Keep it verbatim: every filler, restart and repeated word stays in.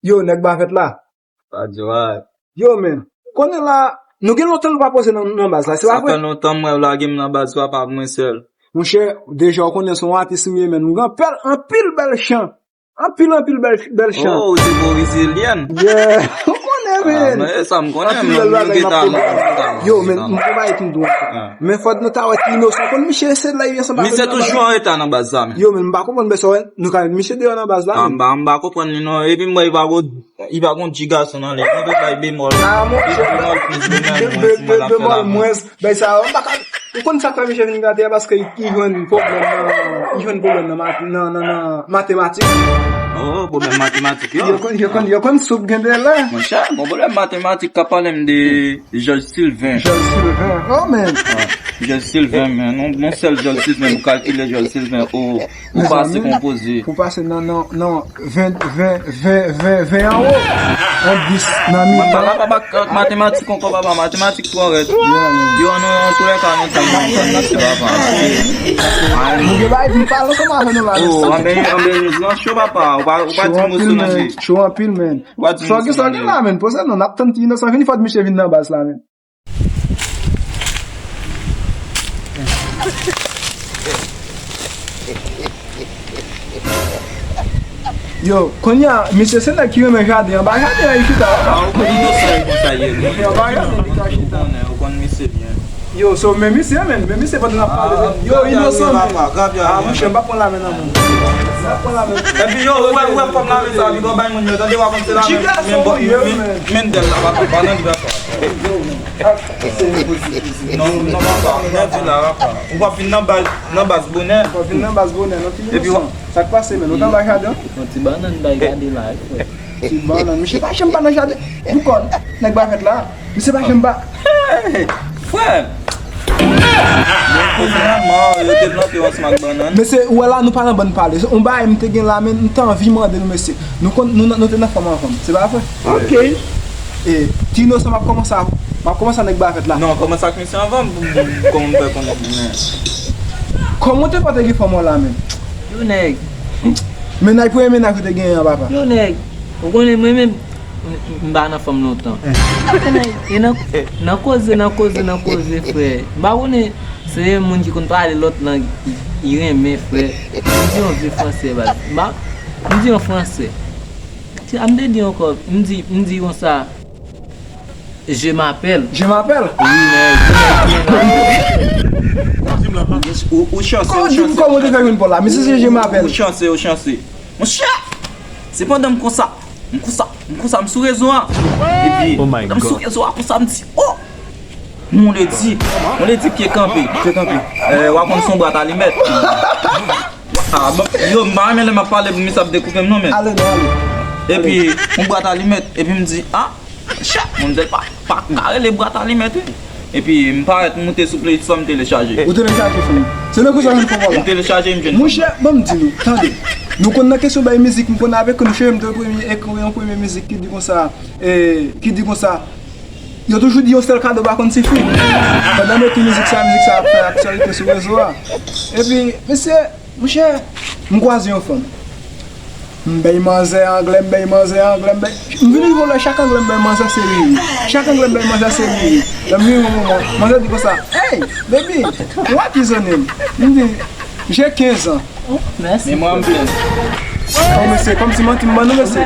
Yo, nèg Bafèt la. Pa di w a. Yo, men. Konnen la, nou gen lontan nou pa poze nan, nan baz la, se pa vre? Sa fè lontan m wè w lage m nan baz, papa, mwen sèl. Monchè, deja w konnen se yon atis m ye, men. M gen anpil, anpil bèl chan. Anpil, anpil bèl, bèl chan. Oh, ou se Borizilyèn? Yeah. Ou konnen, men. Ah, men sa m konnen, men, m gen talè, m gen talè. Yo, men, m gen bagay pou m di w ankò. Men fòk nou ta wè ki inosan. Konn misye se la, li ansanm avè nou nan baz la. Misye toujou an reta nan baz la, men. Yo, men, m pa konprann, men sa w wè, nou ka met misye deyò nan baz la, men. M pa, m pa konprann li, non. Epi m wè, li pa gon Li pa gon ti gason nan li. Mwen bay bemòl. Ah, monchè. Bemòl plis, bemòl mwens, mwen la fè la. Bemòl mwens. Bay sa yo, m pa ka. Ou konn sa k fè misye vin gade a, paske li, li jwenn pwoblèm nan, li jwenn pwoblèm nan mat-, nan, nan, nan matematik. Oh, pwoblèm matematik yo. Yo konn, yo konn, yo konn sou gen de la. Monchè, gon pwoblèm matematik k ap pale m de Jòj Silven. Jòj Silven. Oh, man. Jòj Silven, men. Non, non sèl Jòj Silven, pou kalkile Jòj Silven, oh. Ou pase konpoze. Pou pase nan, nan, nan ven, ven, ven, ven, ven anwo. On dis nan mitan. Mwen pa kapab ak, ak matematik ankò, papa. Matematik twò rèd. Yo, nou, antoulèka, nou tann, nou tann, se papa. Nou gen bagay pou n pale ansanm avè nou la. Oh, anben, anben, nou nan cho, papa. Ou pa, ou pa di mo sou nan li. Cho anpil, men. Ou pa di mo sou nan li. Sa w gen la, men. Poze non, n ap tann ti inosan vini, fòk misye vin nan baz la, men. Yo, kounye a, misye se nèg ki renmen jaden, anba jaden an li chita. Ah, ou konn inosan e konsa ye, wi. Anba jaden li ka chita. Ou konnen, ou konn misye byen. Yo, so, men misye, men, men misye pandan n ap pale, men. Yo, inosan, men. Ah, monchè, m pa pran lamen nan moun. M pa pran lamen. Epi, yo, ou wè, ou wè fòm lamen sa, li gon bay moun yo, tande, w ap konn se lamen. Ti gason ou ye, men. Men dèl la, pa, pa nan li, pa. Non, non, papa, ou pèdi la, papa. Ou p ap vin nan baz, nan baz bonè. Ou p ap vin nan baz bonè, non, ti inosan. Sa k pase, men? Ou t anba jaden? Yon ti bannann bay gade la, wi, frè. Ti bannann. Misye pa janm pa nan jaden. Pou kò l, nèg Bafèt la. Misye pa janm pa. Hey, frè! Bon, finalman, yo te plante yo ansanm ak bannann. Mesye, ou wè la, nou pa nan bann pale. Se yon bagay m te gen la, men m te anvi mande nou, mesye. Nou konn, nou, nou te nan fòm anvan. Se pa vre? Ok. E, ti inosan, m ap kòmanse a, m ap kòmanse a nèg Bafèt la. Non, kòmanse ak misye anvan, pou m, pou m, kòman m fè konnen, men. Kòman w te fè te gen fòm an la, men? Yo, nèg. Mennaj, premye mennaj ou te genyen an, papa? Yo, nèg. Ou konnen, mwen menm, m, m pa nan fòm lontan. Yo, nèg. E nan, nan koze, nan koze, nan koze, frè. M pa konnen, se yon moun ki konn pale lòt lang, li renmen, frè. M di yon vye fransè, baz. M pa, m di yon fransè. Ti, a m te di ankò, m di, m di konsa, Je m'appelle. Je m'appelle. Wi, men, ou, ou chanse, ou chanse. Kòman w te fè jwenn Paul la? Mesye, se Je m'appelle. Ou chanse, ou chanse. Monchè, se pandan m konsa, m konsa, m konsa, m sou rezo a. Epi, pandan m sou rezo a konsa, m di, oh! Mon ledi, mon ledi, pye kanpe, pye kanpe. Eh, w a konn son bwat alimèt. Ah, bon, yo, m pa renmen lè m ap pale pou misye ap dekoupe m non, men. Ale non, ale. Epi, yon bwat alimèt, epi m di, ah, chè, manmzèl pa, pa ka rele bwat alimèt, wi. Epi, m parèt, m moute sou Play Store, m telechaje. Ou telechaje, frè m? Se nan konsa m fè w la. M telechaje, m jwenn. Monchè, ban m di nou, tande. Nou konn nan kesyon bay mizik, m konn avèk nou, chè, m te premye, ekri yon premye mizik ki di konsa, eh, ki di konsa, yo toujou di yon sèl kado pa konn sifi. Pandan m ekri mizik sa, mizik sa ap fè aktyalite sou rezo a. Epi, mesye, monchè, m kwaze yon fanm. M bay manzè anglè, m bay manzè anglè, m bay. M vin rive yon lè, chak anglè m bay manzè se riri. Chak anglè m bay manzè se riri. Lè m rive yon moman, manzè di konsa, "Hey, baby, what is your name?" M di, "J'ai quinze ans." Oh, mèsi. Memwa m plen. Oh, mesye, kòmsi manti m ban nou, mesye.